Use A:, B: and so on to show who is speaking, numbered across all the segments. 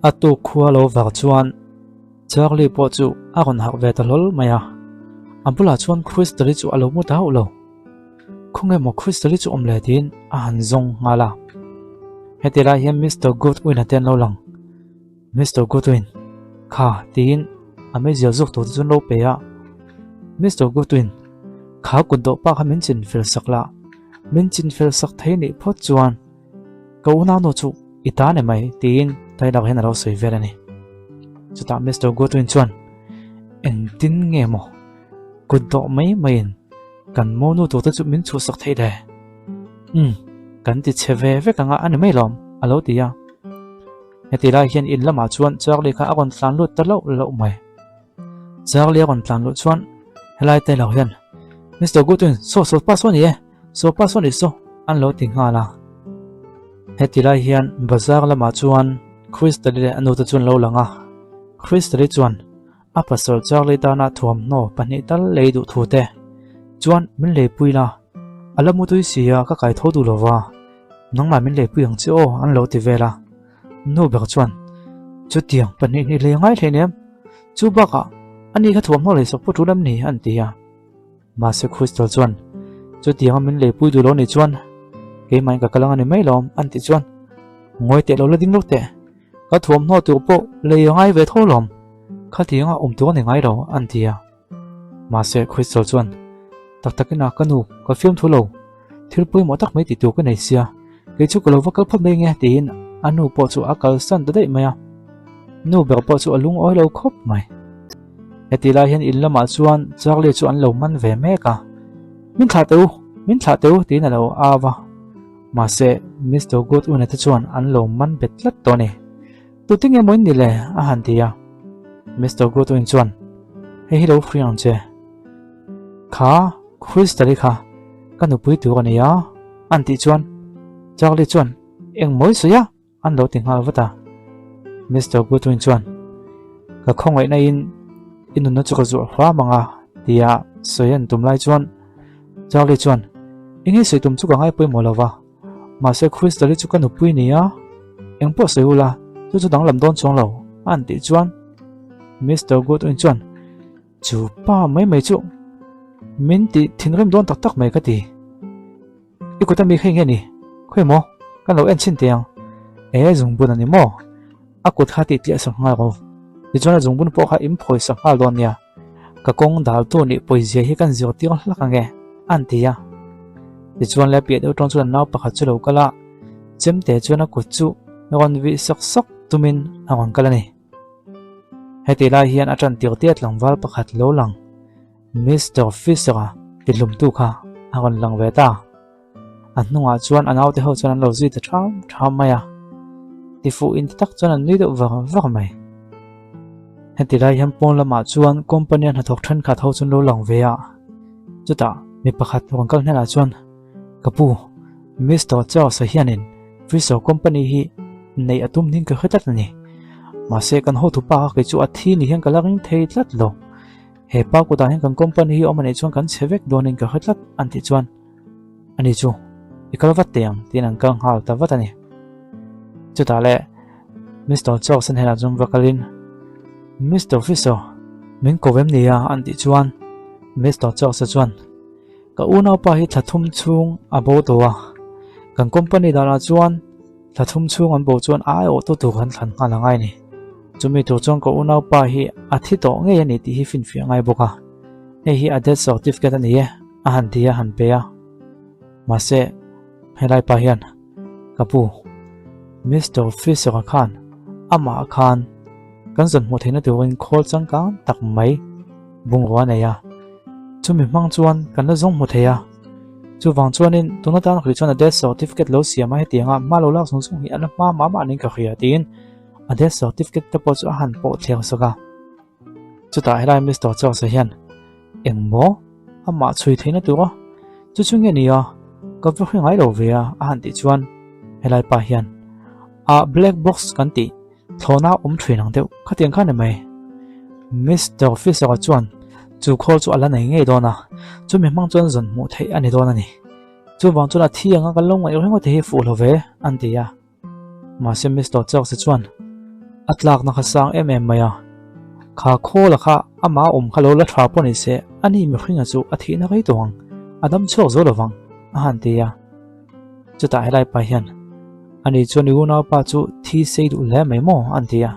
A: A tuk khua lo vak chuan Charlie pawh chu a rawn harh ve ta hlawl mai a, a bulah chuan Crystal-i chu a lo mu ta hauh lo. Khawnge maw Crystal-i chu awm le tiin a han zawng nghal a. Heti lai hian Mister Goodwin-a te an lo lang. Mister Goodwin, kha tiin a meizial zawk tur te chu an lo pe a. Mister Goodwin, kha kut dawh pa kha min chin fel sak la, min chin fel sak thei nih phawt chuan ka unau nu chu i ta ni mai tiin Tyler hian a lo sawi vel a ni. Chutah Mister Goodwin chuan, Engtin nge maw kut dawh mai maiin kan monu tur te chu min chhuhsak theih le? Umm, kan ti chhe ve vek anga a ni mai lawm, a lo ti a. Heti lai hian in lamah chuan Charlie kha a rawn tlan lut ta loh loh mai. Charlie a rawn tlan luh chuan helai te lo hian Mister Goodwin, saw saw pa saw ni e, saw pa saw ni saw an lo ti nghal a. Heti lai hian bazar lamah chuan Crystal-i leh a nute chu an lo lang a. Crystal-i chuan a pasal Charlie tana thuamhnaw pahnih tal lei duh thu te chuan min leipui la, a la mutui si a ka kai tho duh lova, nangmah min leipui ang che aw an lo ti vel a. Nu ber chuan chutiang pahnih hnih lei ngai hleinem, chu bakah ani kha thuamhnaw lei sak pawh tul em ni an ti a. Mahse Crystal chuan chutianga min leipui duh lo ni chuan keimahin ka kal ang a ni mai lawm an tih chuan ngawi teh lo la ding lawk teh. Ka thuamhnaw tur pawh lei a ngai ve tho lawm, khatianga awm tur a ni ngai lo, an ti a. Mahse, Crystal chuan, Tak takin a, ka nu, ka fiamthu lo. Thil pawimawh tak mai ti tur ka nei sia, kei chu ka lo va kal phawt mai nge, tiin a nu pawh chu a kalsan ta daih mai a. Nu ber pawh chu a lungawi lo khawp mai. Heti lai hian in lamah chuan Charlie chu an lo man ve mek a, Min thlah teh u, min thlah teh u, tiin a lo au a. Mahse, Mister Goodwin-a te chuan an lo man bet tlat tawh a ni. Tute nge maw in ni le? a han ti a. Mister Goodwin chuan, Hei hi lo hri ang che. Kha Crystal-i kha ka nupui tur a ni a, an tih chuan Charlie chuan, Eng mawi sawi a? An lo ti nghal vat a. Mister Goodwin chuan, Ka khawngaihna in i nunna chu ka zuah hram ang a, tia sawi an tum lai chuan Charlie chuan, Eng nge sawi tum chu ka ngai pawimawh lo va, mahse Crystal-i chu ka nupui ni a, eng pawh sawi ula, chu chu danglam dawn chuang lo, a han tih chuan Mister Goodwin chuan, Chu pa mai mai chu min tih thinrim dawn tak tak mai ka ti. I kut ami kha enge ni? Khawi maw? Kan lo en chhin teh ang. E zungbun a ni maw? A kut kha tih tliah sak nghal ro. Tichuan a zungbun pawh kha in phawi sak nghal dawn nia. Ka kawng dal tu nih pawizia hi kan zir tir hlak ange, an ti a. Tichuan le piah deuh tawng chuan nau pakhat chu lo kal a, chemte chuan a kut chu rawn vih sawk sawk tumin a rawn kal a ni. Heti lai hian a tan tir tia tlangval pakhat lo lang Mister Fisher-a tihlumtu kha a rawn lang ve ta. A hnungah chuan a naute ho chuan an lo zui ta ṭham ṭham mai a, tifuh in ti tak chuan an nui deuh var var mai. Heti lai hian pawn lamah chuan company-a hnathawk ṭhenkhat ho chu an lo lang ve a, chutah mi pakhat rawn kal hnenah chuan, Ka pu, Mister Charles-a hianin Fisher company hi neih a tum ding ka hre tlat a ni. Mahse kan hotu pa kha kei chu a thi ni hian ka la ring thei tlat lo. He pa kutah hian kan company hi awm a nih chuan kan chhe vek dawnin ka hre tlat an tih chuan ani chu i kal vat teh ang tiin an kal nghal ta vat a ni. Chutah leh Mister Charles-a hnenah chuan va kalin Mister Fisher min ko em ni a an tih chuan Mister Charles-a chuan Ka unaupa hi thla thum chhung a bo tawh a, kan company danah chuan thla thum chhung an bo chuan a aiawh tu tur kan thlan nghal a ngai a ni. Chumi tur chuan ka unaupa hi a thi tawh ngei a ni tih hi finfiah ngai bawk a, hei hi a death certificate a ni e, a han ti a han pe a. Mahse, helai pa hian ka pu Mister Fisher-a khan amah khan kan zawn hmuh theihna turin khawl changkang tak mai bungrua a nei a, chumi hmang chuan kan la zawng hmu thei a, chuvang chuanin tuna tan hrih chuan a death certificate lo siam a hetianga hma lo lak zung zung hi a la hma mah mah niin ka hria tiin a death certificate te pawh chu a han pawh thleng sak a. Chutah helai Mister Charles-a hian engmaw amah chhui theihna tura chu chu nge ni a ka va hre ngai lo ve a a han tih chuan helai pa hian a black box kan tih Thlawhna awm thin ang deuh khatiang kha ni mai. Mister Fisher-a chuan chu khawl chu a la nei ngei dawn a, chumi hmang chuan zawn hmuh theih a ni dawn a ni. Chuvang chuan a thi anga kan lo ngaih reng te hi fuh lo ve, an ti a. Mahse Mister Charles-a chuan. A tlakna kha sang em em mai a, kha khawla kha amah awm kha lo la tha pawh ni se, ani mihringa chu a thihna rei tawh ang, a dam chhuak zo lovang, a han ti a. Chutah helai pa hian, Ani chuan i unaupa chu thi sei duh hle mai maw? an ti a.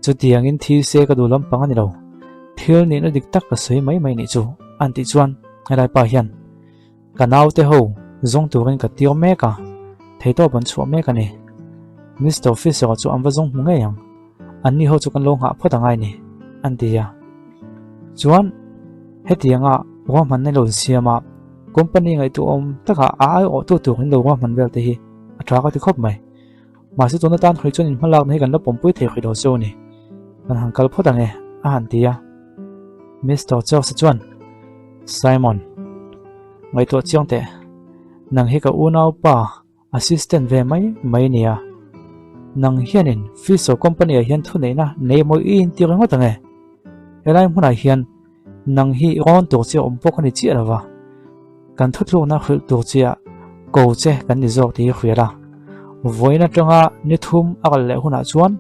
A: Chutiangin thi se ka duh lampang a ni lo, thil nihna dik tak ka sawi mai mai nih chu, an tih chuan helai pa hian, Ka naute ho zawng turin ka tir mek a, theihtawp an chhuah mek a ni. Mister Fisher chu an va zawng hmu ngei ang, anni ho chu kan lo nghah phawt angai ni, an ti a. Chuan hetianga ruahmanna lo insiam a, company ngaihtuahawm takah a aiawhtu turin lo ruahman vel te hi a tha ka ti khawp mai. Mahse tuna tan hrui chuan inhmalakna hi kan la pawmpui thei hrui lo chu a ni. Kan han kal phawt ang e, a han ti a. Mister Charles chuan, Simon, ngaihtuah chiang teh, nang hi ka unaupa assistant ve mai mai a nia. Nang hianin Fisher company ah hian thuneihna nei mawi i intir ringawt ang e. Helai hmunah hian Nang hi rawn tur che awm pawh ka ni chiah lova, kan thuthlukna hrilh tur chiah ko che kan ni zawk tih hi hria la. Vawiin atanga ni thum a kal leh hunah chuan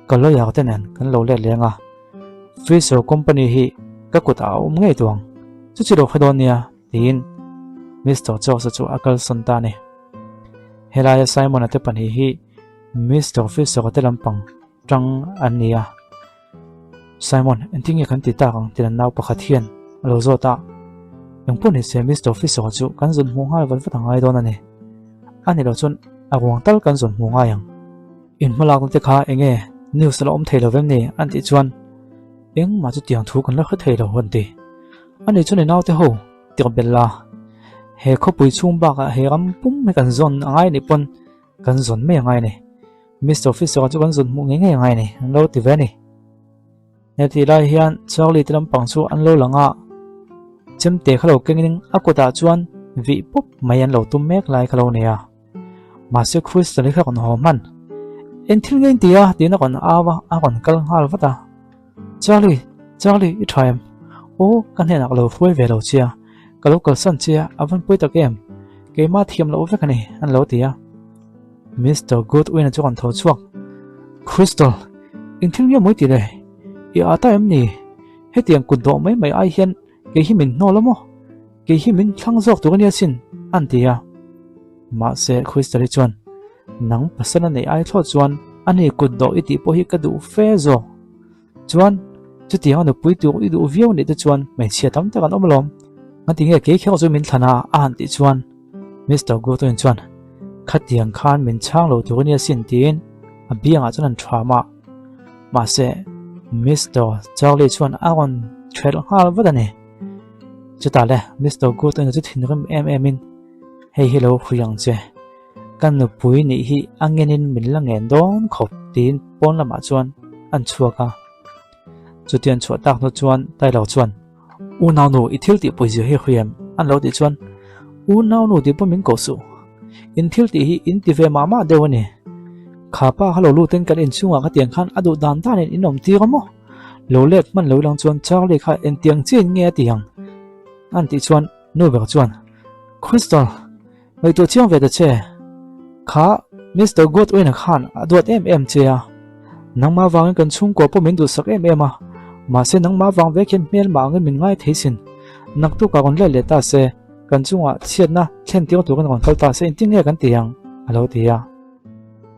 A: ka lawyer te nen kan lo let leng a, Fisher company hi ka kutah a awm ngei tuang, chu chi lo hre dawn nia tiin Mister Charles-a chu a kalsawn ta a ni. Helaia Simon-a te pahnih hi Mister Fisher-a te lampang tang an ni a. Simon, engtin nge kan ti tak ang tiin an nau pakhat hian a lo zawt a. Engpawh ni se Mister Officer chu kan zawn hmuh nghal vat vat a ngai dawn a ni. A ni lo chuan a ruang tal kan zawn hmuh ngai ang. In hmalakna te kha eng nge news a la awm thei lo vem ni an tih chuan engmah chu tiang thu kan la hre thei lo an ti. A ni chuan i naute ho tirh belh la, he khawpui chhung bakah he ram pum hi kan zawn a ngai anih pawn Kan zawn mai angai a ni. Mister Officer chu kan zawn hmuh ngei ngei angai a ni, an lo ti ve a ni. Hetih lai hian Charlie te lampang chu an lo lang a, chemte kha lo kengin a kutah chuan vih pawp mai an lo tum mek lai kha lo nei a. Mahse Crystal hi kha rawn haw hman. Eng thil nge in ti a? tiin a rawn au a, a rawn kal nghal vat a. Charlie, Charlie, i tha em? Aw, ka hnenah ka lo hruai ve lo che a, ka lo kalsan che a, a van pawi tak em? Keimah thiam loh vek a ni, an lo ti a. Mister Goodwin-a chu rawn tho chhuak. Crystal, eng thil nge mawi ti le? I â ta em ni? Hetiang kut dawh mai mai ai hian kei hi min hnawl a maw? Kei hi min thlang zawk tur a nia sin, an ti a. Mahse, Crystal-i chuan, Nang pasal a neih ai thlawt chuan a ni kut dawh i tih pawh hi ka duh fe zawk. Chuan, chutianga nupui tur i duh viau nih te chuan hmeichhia tam tak an awm alawm. Ngati nge kei kher chu min thlan a a han tih chuan Mister Goodwin chuan, Khatiang khan min chhang lo tur a nia sin tiin a biangah chuan an ṭham a. Mahse, Mister Charlie chuan a rawn ṭhelh nghal vat a ni. Chutah le, Mister Goodwin chu thinrim em emin, Hei hi lo hrui ang che. Ka nupui nih hi a ngenin min la ngen dawn khawp tiin pawn lamah chuan an chhuak a. Chuti an chhuah tak hnu chuan Tyler chuan, Unaunu i thil tih pawizia hi hrui em? an lo tih chuan, Unaunu tih pawh min koh suh. In thil tih hi in ti ve mah mah deuh a ni. Kha pa kha lo lutin kan inchhungah khatiang khan a duh dan danin in awm tir a maw? Lo let hman lo lang chuan Charlie kha engtiang chiahin nge a ti ang? an tih chuan Nu ber chuan, Crystal, ngaihtuah chiang ve ta che. Kha Mister Godwin-a khan a duat em em che a. Nangmah vangin kan chhungkua pawh min duhsak em em a. Mahse nangmah vang vek hian hmelmah angin min ngai thei sin. Naktukah rawn let leh ta se, kan chungah chhiatna thlen tir turin rawn kal ta se engtin nge kan ti ang? a lo ti a.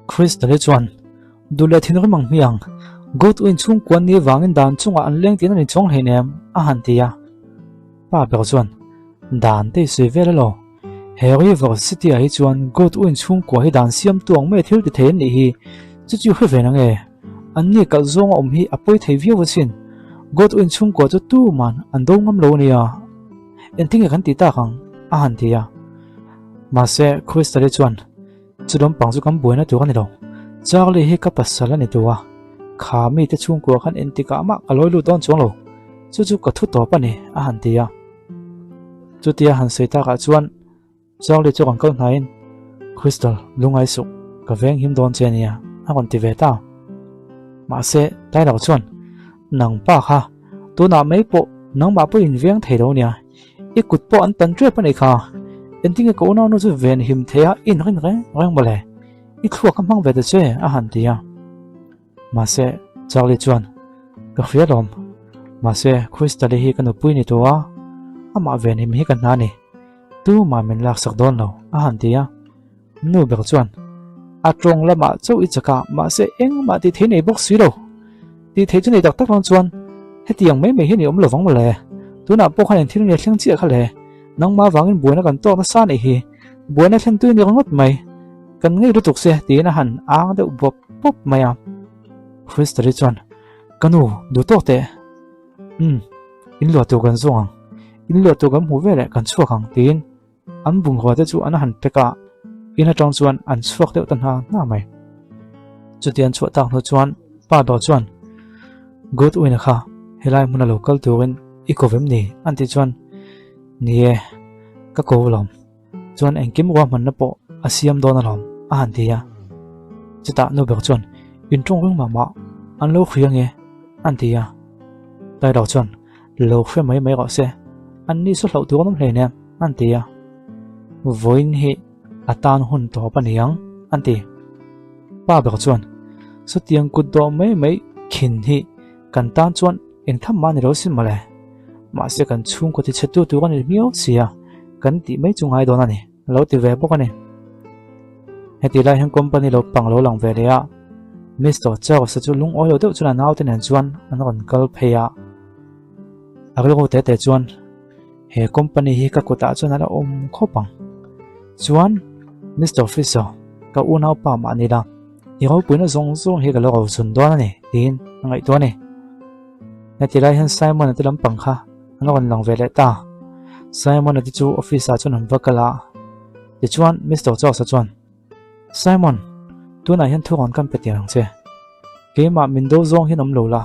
A: Crystal-i chuan, Duh leh thinrim ang hmiang, Godwin chhungkua ni vangin dan chungah an leng tiin an inchawng hleinem, a han ti a. Pa ber chuan, Dan te i sawi vel elaw? He River City ah hi chuan Goodwin chhungkua hi dan siam tu ang mai a thil ti thei an nih hi, chu chu hre ve na nge? An ni kalh zawng a awm hi a pawi thei viau asin. Goodwin chhungkua chu tuman an do ngam lo ania. Engtin nge kan ti tak ang? a han ti a. Mahse, Crystal-i chuan, Chu lampang chu kan buaina tur a ni lo. Charlie hi ka pasal a ni tu a, kha mite chhungkua khan engtikah mah ka lawi lut dawn chuang lo. Chu chu ka thu tawp a ni, a han ti a. Chutia han sawi takah chuan Charlie chu rawn kal hnaiin, Crystal, lungngai suh, ka veng him dawn che a nia, a rawn ti ve ta. Mahse, Tyler chuan, Nang pa kha, tunah mai pawh nangmah pawh in veng thei lo nia, I kut pawh an tan tep a nih kha. Engtinge ka unaunu chu ven him thei a in rin reng reng mawle. I thluak ka hmang ve ta che a han ti a. Mahse, Charlie chuan, Ka hria lawm. Mahse, Crystal-i hi ka nupui ni tawh a, amah venhim hi ka hna a ni. Tumah min laksak dawn lo, a han ti a. Nu ber chuan, A tawng lamah chauh i chak a, mahse engmah tih thei nei bawk si lo. Tih theih chu nei tak tak lo chuan hetiang mai mai hian i awm lo vang mawle. Tunah pawh khan engthil nge thleng chiah kha le? Nangmah vangin buaina kan tawk nasa anih hi. Buaina thlen tui ni ringawt mai. Kan ngei lutuk se tiin a han ang deuh bawp bawp mai a. Christari chuan, Ka nu, duh tawk teh. Umm, in luah tur kan zawng ang. In luah tur kan hmuh veleh kan chhuak ang tiin An bungrua te chu an han pek a, in atang chuan an chhuak deuh ta hna hna mai. Chuti an chhuah tak hnu chuan pa ber chuan, Goodwin-a kha helai hmuna lo kal turin i ko vem ni? an tih chuan, Ni e, ka ko alawm. Chuan engkim ruahmanna pawh a siam dawn alawm, a han ti a. Chutah nu ber chuan, In tawng ring mah mah, an lo hria nge? an ti a. Tyler chuan, Lo hre mai mai rawh se, an ni chu hlauh tur an awm hle nen, an ti a. Vawiin hi a tan hun tawp a ni ang, an ti. Pa ber chuan, Chutiang kut dawh mai mai khin hi kan tan chuan eng tham mah a ni lo sin mawle. Mahse kan chhungkaw tichhetu tur a ni miau si a, kan tih mai chu ngai dawn a ni, a lo ti ve bawk a ni. Heti lai hian company lo pang lo lang ve leh a, Mister Charles-a chu lungawi lo deuh chuan a naute nen chuan an rawn kal phei a. A rilru tete chuan he company hi ka kutah chuan a la awm khawp ang. Chuan Mister Officer, ka unaupa mah ni la, i ropuina zawng zawng hi ka lo rochun dawn a ni tiin a ngaihtuah a ni. Heti lai hian Simon-a te lampang kha an rawn lang ve leh ta. Simon-a te chu office-ah chuan an va kal a. Tichuan Mister Charles-a chuan, Simon, tunah hian thu rawn kan pe tir ang che. Keimah min do zawng hian awm lo la,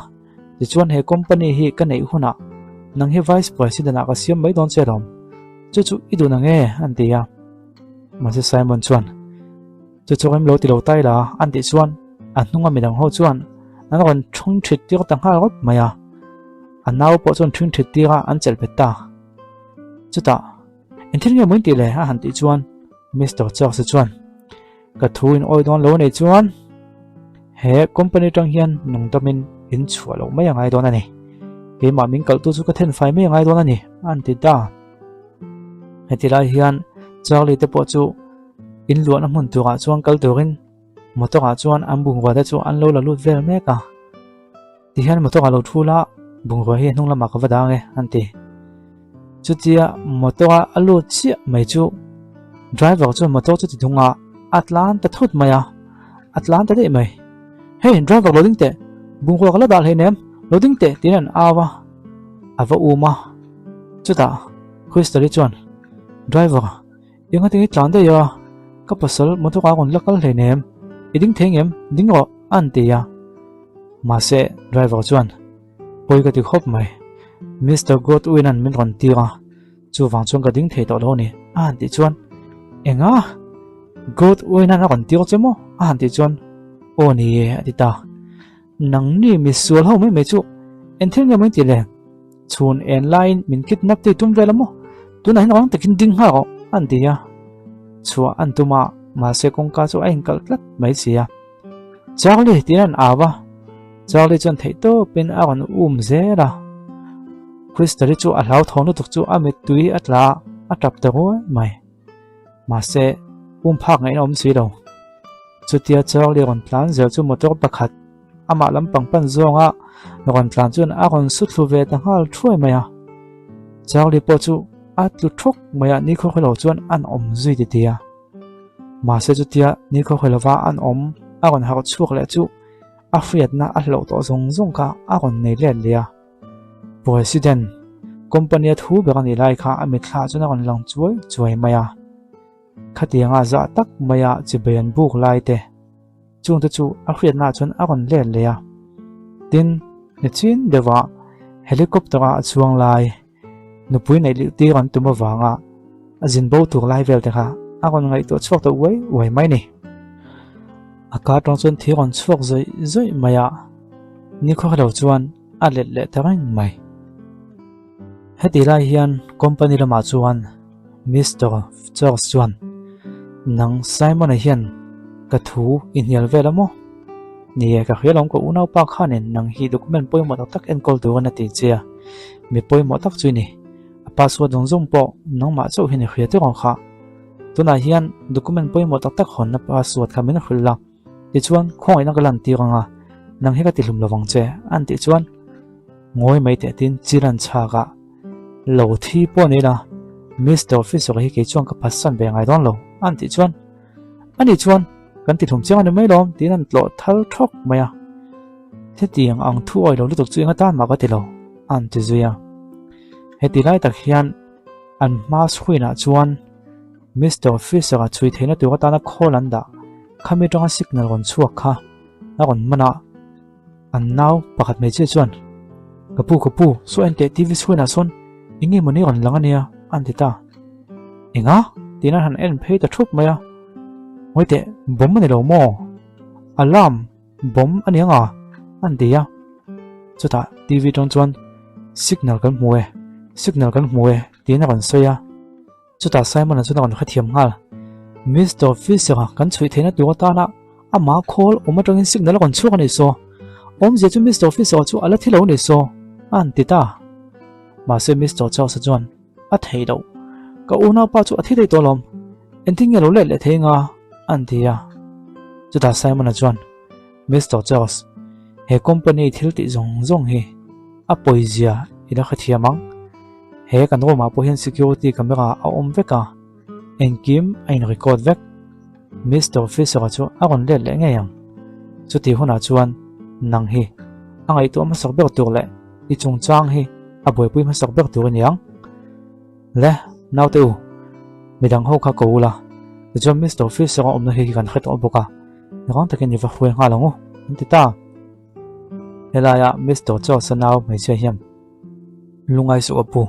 A: tichuan he company hi ka neih hunah nang hi Vice President ah ka siam mai dawn che lawm. Chu chu i duh nange? an ti a. Mahse Simon chuan, Chu chu rem lo ti lo tai la, an tih chuan a hnunga midang ho chuan an rawn thung thit tir ta nghal rawp mai a. A nau pawh chuan thung thit tir a an chelh bet ta. Chutah. Engthil nge maw in tih le? a han tih chuan Mister Charles chuan ka thu in awi dawn lo nei chuan he company tang hian nungdamin in chhuah loh mai a ngai dawn a ni. Keimah min kalhtu chu ka then fai mai a ngai dawn a ni a han ti ta. Heti lai hian Charlie te pawh chu in luahna hmun turah chuan kal turin motor ah chuan an bungrua te chu an lo la lut vel mek a. Tihian motor ah lo thu la, bungrua hi hnung lamah ka va dang e, an ti. Chutia motor a a lut chiah mai chu driver chuan motor chu ti thung a, a tlan ta thut mai a, a tlan ta daih mai. Hey driver lo ding teh, bungrua ka la dah hleinem, lo ding teh tiin an au a, a va um a. Chutah Crystal-i chuan driver Enga tinge tlan daih a, ka pasal motor a rawn la kal hleinem, i ding thei ngem, ding rawh a an ti a. Mahse driver chuan pawi ka ti khawp mai, Mister Godwin an min rawn tir a, chuvang chuan ka ding thei tawh lo a ni a han tih chuan Enga? Godwin an a rawn tir che maw? a han tih chuan Aw ni e a ti ta. Nangni misual ho mai mai chu engthil nge maw in tih le? Chhun en laiin min kidnap tih tum vel a maw? Tunah hian rang takin ding nghal rawh an ti a. Chhuah an tum a, mahse kawngka chu a inkalh tlat mai si a. Charlie tiin an au a, Charlie chuan theih tawpin a rawn um zel a. Christari chu a hlauthawng lutuk chu a mittui a tla a, a tap ta ruai mai. Mahse, um phak ngaihna a awm si lo. Chutia Charlie rawn tlan zel chu motor pakhat amah lampang pan zawnga rawn tlan chuan a rawn su thlu ve ta nghal thuai mai a. Charlie pawh chu a tlu thawk mai a, nikhaw khawilo chuan an awm zui ti ti a. Mahse chutia nikhaw khawilova an awm a rawn harh chhuak leh chu a hriatna a hloh tawh zawng zawng kha a rawn nei let leh a. President, company a thu ber a nih lai kha a mitthla chuan a rawn lang chuai chuai mai a. Khatianga zah tak maia chibai an buk lai te, chungte chu a hriatnaah chuan a rawn let leh a. Tin, nichin deuha helicopter-a a chuang lai, nupui neih lih tir an tum avanga a zin bo tur lai vel te kha a rawn ngaihtuah chhuak ta uai uai mai ni. A ka atang chuan thi rawn chhuak zawih zawih mai a, nikhua lo chuan a let leh ta reng mai. Heti lai hian company lamah chuan Mister Charles chuan, Nang Simon-a hian ka thu i hnial vel a maw? Ni e, ka hria lawm ka unaupa khanin nang hi document pawimawh tak tak enkawl turin a ti che a, mi pawimawh tak chu i ni. A password zawng zawng pawh nangmah chauh hian i hria teuh ang kha. Tunah hian document pawimawh tak tak hawnna password kha min hrilh la, tichuan khawngaihna ka lantir ang a, nang hi ka ti hlum lovang che, an tih chuan ngawi mai teh tin chil an chhak a, lo thi pawh ni ila Mister Officer hi kei chuan ka phatsan ve ngai dawn lo, an tih chuan ani chuan kan ti hlum chiang a ni mai lawm tiin an tlawh thal thawk mai a. Hetiang ang thu awi lo lutuk chu eng atan mah ka ti lo, an ti zui a. Heti lai tak hian an hma screen ah chuan Mister Officer-a chhui theihna tur atana call an dah khami atanga signal rawn chhuak kha a rawn man a. An nau pakhat hmeichhia chuan, Ka pu, ka pu, saw en teh TV screen ah sawn eng nge mawni rawn lang ania, an ti ta. Enga? tiin an han en phei ta thup mai a. Ngawi teh, bomb a ni lo maw? Alarm! Bomb a ni ang a, an ti a. Chutah TV atang chuan Signal kan hmu e, signal kan hmu e tiin a rawn sawi a. Chutah Simon-a chuan a rawn hrethiam nghal. Mister Fisher-a kan chhuih theihna tur atana amah khawl awm atangin signal a rawn chhuak a ni saw. Awmzia chu Mister Fisher-a chu a la thi lo a ni saw, a han ti ta. Mahse Mister Charles-a chuan a thei loh. Ka unaupa chu a thi daih tawh alawm. Engtin nge lo let leh thei anga? an ti a. Chutah Simon-a chuan, Mister Charles, he company thil tih zawng zawng hi a pawizia i la hrethiam ang. He kan room ah pawh hian security camera a awm vek a, engkim a in record vek. Mister Fisher-a chu a rawn let leh ngei ang. Chutih hunah chuan nang hi a ngaihtuah hmasak ber tur leh i chungchang hi a buaipui hmasak ber tur a ni ang. Le, naute u, midang ho kha ko ula, tichuan Mister Fisher-a awmna hi kan hre tawh bawk a, rang takin i va hruai nghal ang u, an ti ta. Helaia Mister Charles-a nau hmeichhia hian Lungai suh a pu.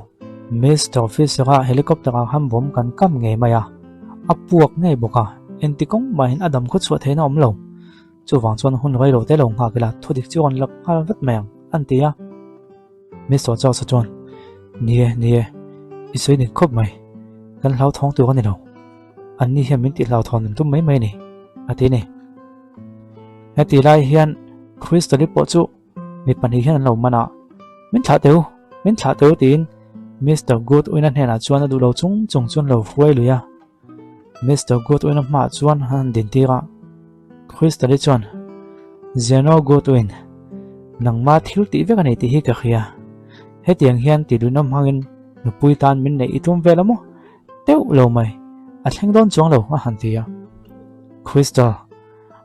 A: Mister Fisher-a helicopter ah khan bomb kan kam ngei mai a, a puak ngei bawk a, engti kawng mahin a dam khaw chhuah theihna a awm lo. Chuvang chuan hun rei lo te lo nghak ila thu dik chu rawn lak nghal vat mai ang, an ti a. Mister Charles-a chuan, Ni e, ni e, i sawi dik khawp mai. Kan hlauthawng tur a ni lo. Anni hian min tih hlauhthawn an tum mai mai a ni, a ti a ni. Heti lai hian Crystal-i pawh chu Mi pahnih hian an lo man a, Min thlah teu, min thlah teu tiin Mister Goodwin-a hnenah chuan a duh lo chung chung chuan lo hruai lui a. Mister Goodwin-a hmaah chuan an han dintir a. Crystal-i chuan, Zeno Goodwin, nangma thil tih vek a ni tih hi ka hria. Hetiang hian ti duhnawm hmangin nupui tan min neih i tum vel a maw? Teuh lo mai, a thleng dawn chuang lo a han ti a. Crystal.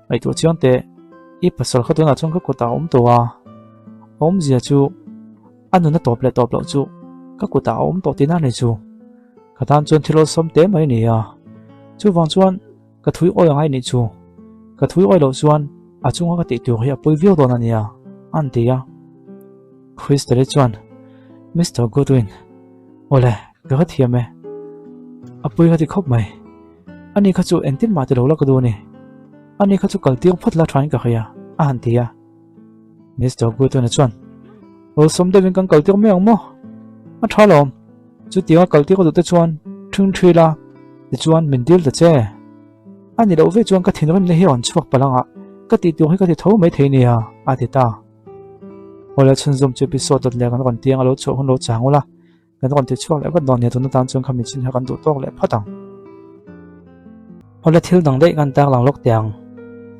A: Ngaihtuah chiang teh, i pasal kha tunah chuan ka kutah a awm tawh a, a awmzia chu a nuna tawp leh tawp loh chu ka kutah a awm tawh tihna a ni chu. Ka tan chuan thil awlsam teh mai a ni a, chuvang chuan ka thui awi angai nih chu. Ka thui awi loh chuan a chunga ka tih tur hi a pawi viau dawn a nia, a han ti a. Crystal-i chuan, Mister Goodwin, awle, ka hrethiam e, a pawi ka ti khawp mai. Ani kha chu engtin mah ti lo la ka duh a ni. Ani kha chu kal tir phawt la thain ka hria, a han ti a. Mister Goodwin-a chuan, Awlsam deuhin kan kal tir mai ang maw? A tha lawm. Chutianga kal tir ka duh te chuan ṭhing ṭhi la, tichuan min dil ta che. A ni loh ve chuan ka thinrimna hi a rawn chhuak palh anga ka tih tur hi ka ti tho mai thei nia, a ti ta. Awle chhunzawm chu episode dawt leh kan rawn tiang a lo chhuah hun lo chang ula. Kan rawn ti chhuak leh vat dawn nia tuna tan chuan khami chin kha kan duh tawk leh phawt ang. Awle thil dang daih kan tarlang lawk teh ang.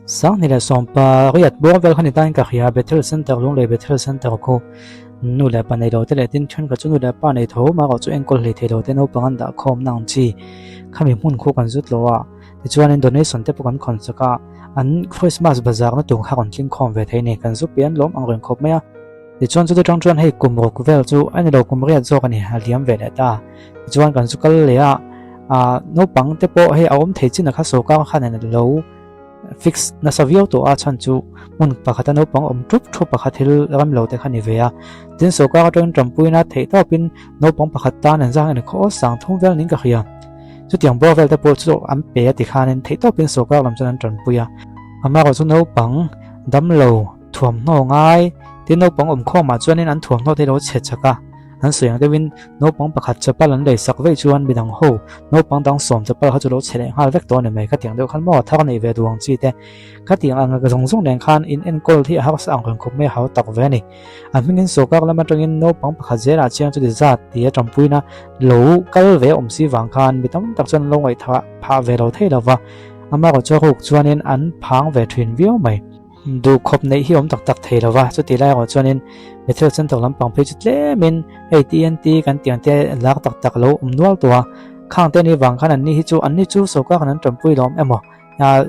A: Sanghni leh sawmpa riat bawr vel kha ni tain ka hria Bethel Center lung leh Bethel Center khu nu leh pa nei lo te leh tin thenkhat chu nu leh pa nei tho mah erawh chu enkawl hlei thei lo te naupang an dah khawm na ang chi khami hmun khu kan zut lo a tichuanin donation te pawh kan khawn chak a an Christmas bazar na tur kha rawn tling khawm ve thei a ni kan zu pian lawm ang reng khawp mai a. Tichuan chuti tang chuan hei kum ruk vel chu a ni lo kum riat zawk a ni a liam ve leh ta. Tichuan kan zu kal leh a, ah naupang te pawh hei a awm thei chin a kha sawrkar khan a lo fix nasa viau tawh a chhan chu hmun pakhata naupang awm thup thup pakhat thil ram lo te kha ni ve a. Tin sawrkar atangin tanpuina theih tawpin naupang pakhat tan an zang en khaw sang thum vel ning ka hria. Chutiang bawr vel te pawh chu an pe a ti khanin theih tawpin sawrkar lam chuan an tanpui a. Amaherawhchu chu naupang damlo. Thuamhnaw ngai tin naupang awm khawmah chuanin an thuamhnaw te lo chhe chak a, An sawi ang deuhin naupang pakhat chapal an lei sak veih chuan midang ho naupang dang sawm chapal kha chu lo chhe leh nghal vek tawh a ni mai. Khatiang deuh khan maw thar neih ve duh ang chi te. Khatiang ang zawng zawng nen khan in enkawl hi a harsa ang reng khawp mai a hau tak ve a ni. A hmingin sawrkar lam atangin naupang pakhat zelah chiang chuti zat tia tanpuina lo kal ve awm si vang khan mi tam tak chuan an lo ngaihthah phah ve lo thei lo va, amaherawh chu a ruk chuanin an phang ve thin viau mai. Duhkhawp neih hi awm tak tak thei lo va, chuti lai erawh chuanin Bethel Center lampang phei chu tlemin hei TNT kan tih ang te lak tak tak lo awm nual tawh a, khang te ni vang khan anni hi chu anni chu sawrkar khan an tanpui lo awm emaw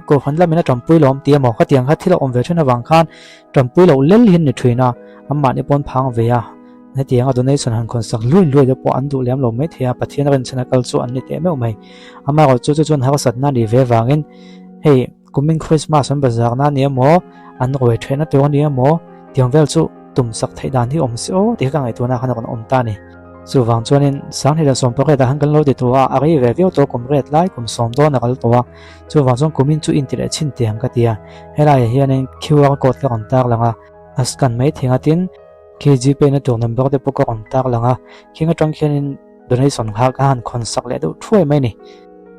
A: Kohhran lamin a tanpui lo awm tih emaw khatiang kha thil a awm ve thin avang khan tanpui loh lel hi an ni thin a, anmahni pawn phang ve a, hetiang a donation han khawn sak luai luai te pawh an duh lem lo mai thei a, Pathian rinchhan a kal chu an ni teh meuh mai. Amaherawh chu chu chuan harsatna a nih ve vangin hei kumin Christmas an bazar na ni emaw an ruai theihna tur a ni emaw tiang vel chu tum sak theih dan hi awm se aw tih kha ka ngaihtuahna khan a rawn awm ta a ni. Chuvang chuanin Sanghnih leh Sawmpariat ah khan kan lo ti tawh a, a rei ve viau tawh kum riat lai kum sawm dawn a kal tawh a, chuvang chuan kumin chu inti leh chhin teh ang ka ti a, helaiah hianin QR code ka rawn tar lang a, a scan mai thei ang a tin khi Gpay na tur number te pawh ka rawn tar lang a, khing atang khianin donation kha ka han khawn sak leh deuh thuai mai a ni.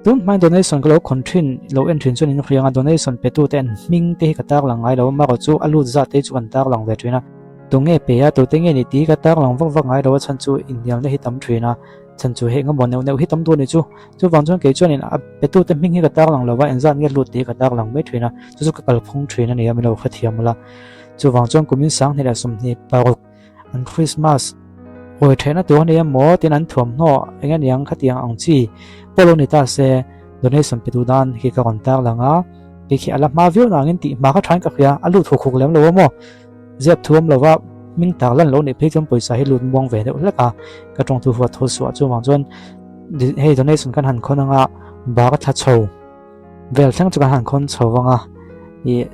A: Tun hmain donation ka lo khawn thin lo en thin chuan in hriang a, donation pe tute an hming te hi ka tar lang ngai lo a, marawh chu a lut zat te hi chu kan tar lang ve thin a. Tunge pe a, tute nge ni tih ka tar lang vak vak ngai lo a chhan chu inhnialna hi tam thin a, chhan chu heng a maw neuh neuh hi tam duh a ni chu. Chuvang chuan kei chuanin a petute hming hi ka tar lang lo va, engzat nge lut tih hi ka tar lang mai thin a, chu chu ka kalphung thin a ni a, min lo hrethiam ula. Chuvang chuan kumin 20 leh 26 an Christmas hawi theihna tur a ni emaw tin an thuamhnaw eng a niang khatiang ang chi pawh lo ni ta se donation pe duh dan khi ka rawn tar lang a, kei khi a la hma viau nangin tih hma kha thain ka hria, a lut huk huk lem lo a maw. Ziap thu awm lova hming tak lan lo nih phei chuan pawisa hi lut muang ve deuh hlek a, ka tawng thu huat tho suah chuvang chuan hei donation kan han khawn anga bak a thla chho vel thleng chu kan han khawn chho vang a, ih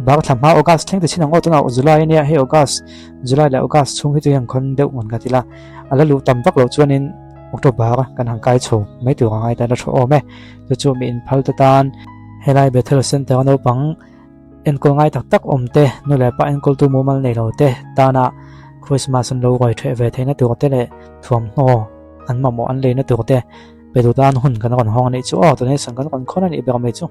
A: bak a thla hma August thleng ti chin ang aw tunah July ania hei August July leh August chhung hi chu hi an khawn deuh ngun ka ti la, a la luh tam vak loh chuanin October kan han kai chho mai tur a ngai ta la tha awm e, chu chu mi inphal te tan helai Bethel Center a naupang. Enkawl ngai tak tak awm te, nu leh pa enkawltu mumal nei lo te tana Christmas an lo ruai ṭheh ve theihna tur te leh thuamhnaw an mamawh an leina tur te pe duh tan hun kan rawn hawng a nih chu aw, donation kan rawn khawn a nih ber mai chu.